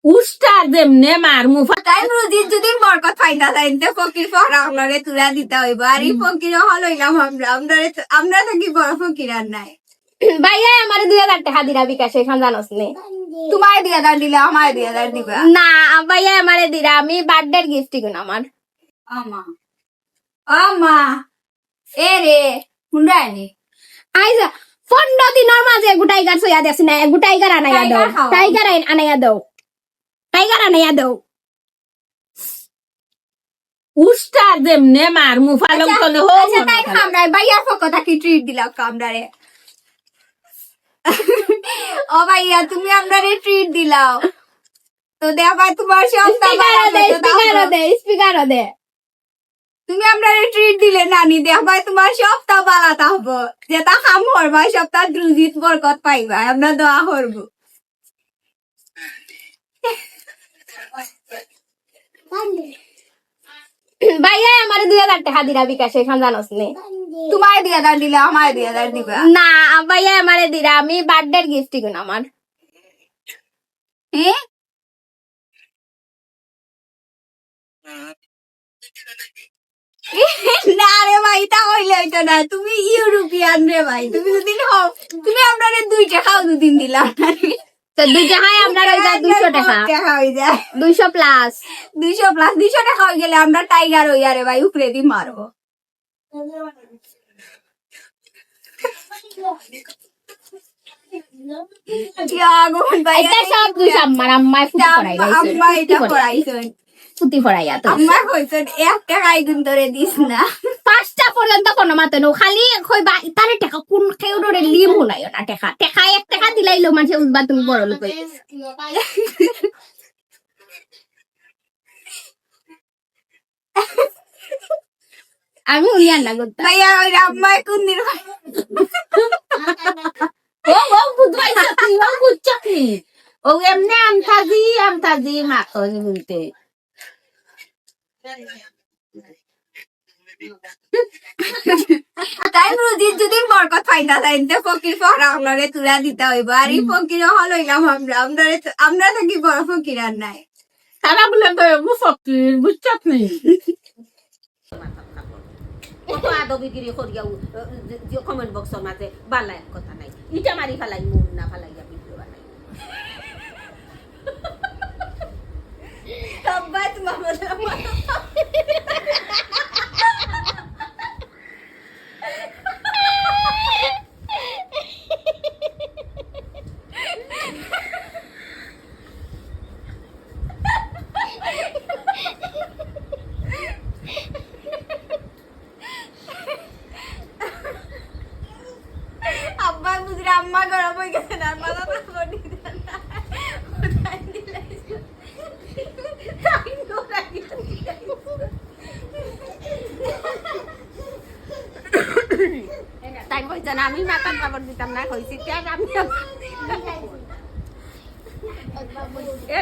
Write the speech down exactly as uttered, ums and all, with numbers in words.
উস্তাদ যেমনে মার মুফা। তাই রুজিত যদি বরকত পাইতা তাইন তে ফকির ফকরা অকলরে তুলা দিতা অইবো। আর ই ফকির অকল অইলাম আমরা, আমরা তো, আমরা তো কি বড় ফকির আর নাই। ভাইয়া আমারে দুই হাজার টেকা দিরা বিকাশে, এখন জানোস নি? তোমারে দুই হাজার দিলে আমারে দুই হাজার দিবা। না, ভাইয়া আমারে দিরা, আমি বার্থডের গিফট ইগুন আমার। আমা, আমা, এ রে, হুনরা নি? আইজ পনরো দিনর মাঝে এগু টাইগার সইয়া দেখছি না, এগু টাইগার আনাইয়া দেও। টাইগার খাওয়া। টাইগার আইন-, আনাইয়া দেও। টাইগার আনাইয়া দেও। উস্তাদ যেমনে মার মুফা লং আচ্ছা, তনে হো আচ্ছা, মনে তাই করে। খামরাই ভাইয়ার পক্ষ থাকি ট্রিট দিলাও খামরারে। ও ভাইয়া, তুমি আমরারে ট্রিট দিলাও। তো দেখবায় তোমার সবটা স্পিকারও বালা দে, থাকবো, স্পিকারও দেখো। দে, স্পিকারও দে। তুমি আমরারে ট্রিট দিলে নানি, দেখবায় তোমার সবটা বালা থাকবো। যেটা কাম করবায় সবটা রুজিত বরকত পাইবায়। আমরা দোয়া করবো। ভাইয়া আমারে দুই হাজার টেকা দিরা বিকাশে, এখন জানোস নি? তোমারে দুই হাজার দিলে আমারে দুই হাজার দিবা। না, ভাইয়া আমারে দিরা, আমি বার্থডের গিফট ইগুন আমার। হ্যাঁ? না রে ভাই, ইতা কইলে অইতো না। তুমি ইউরোপিয়ান রে ভাই। তুমি যদি হও, তুমি আমরারে দুই টেকাও দুদিন দিলা। তো দুই টেকায় আমরার অই যায় দুইশো টেকা। টেকা অই যায়। দুইশো প্লাস। দুইশো প্লাস, দুইশো টেকা অই গেলে আমরা টাইগার অই, আরে ভাই, উপরেদি মারবো। ইয়া গো, ভাই, এটা সব দুষ আম্মার, আম্মায় ফুটি এটা পড়াই আম্মা, লাইছে। আম্মা এটা ফুটি পড়াই। পড়াইছেন। ফুটি পড়াইয়া তো। আম্মা কইছেন, "এক টেকা এগুন ধরে দিস না।" পাঁচটা পর্যন্ত কোনো মাতে নো, খালি কইবা, "ইতারে টেকা কোন কেউ ধরে লিম হুনাইও না টেকা। টেকা এক টেকা দিলাইলো মাঝে উঠবা তুমি বড় লোক হয়ে।" আমি উনি রান্না করতাম। ভাইয়া, ওই আম্মায় কোন দিন ও, ও বুঝবাই চাকরি, ও বুঝ চাকরি। ও এমনি আমতাজি, আমতাজি মাতন বলতে। তাই রুজিত যদি বরকত পাইতা, তাইন তে ফকির ফকরা অকলরে তুলা দিতা অইবো। আর ই ফকির অকল অইলাম আমরা, আমরা তো, আমরা তো কি বড় ফকির আর নাই। তারা বলে তো এগু ফকির, বুঝছত নি? কত আদবিগিরি করিয়া উ-, যে, যে কমেন্ট বক্সর মাঝে বালা এক কথা নাই। ইটা মারি ফালাই, মুন না ফালাইয়া ভিডিও বানাই। আব্বা, তোমার মতো আব্বা বুঝলে আম্মা গরম হয়ে গেছে না, মাথা তো বডি দেন না। কোথায় দিলে? তাই গোড়া দিয়ে দিলে। তাই কইছে না, আমি মাথার কাপড় দিতাম না, কইছি, "কে আমি?" এর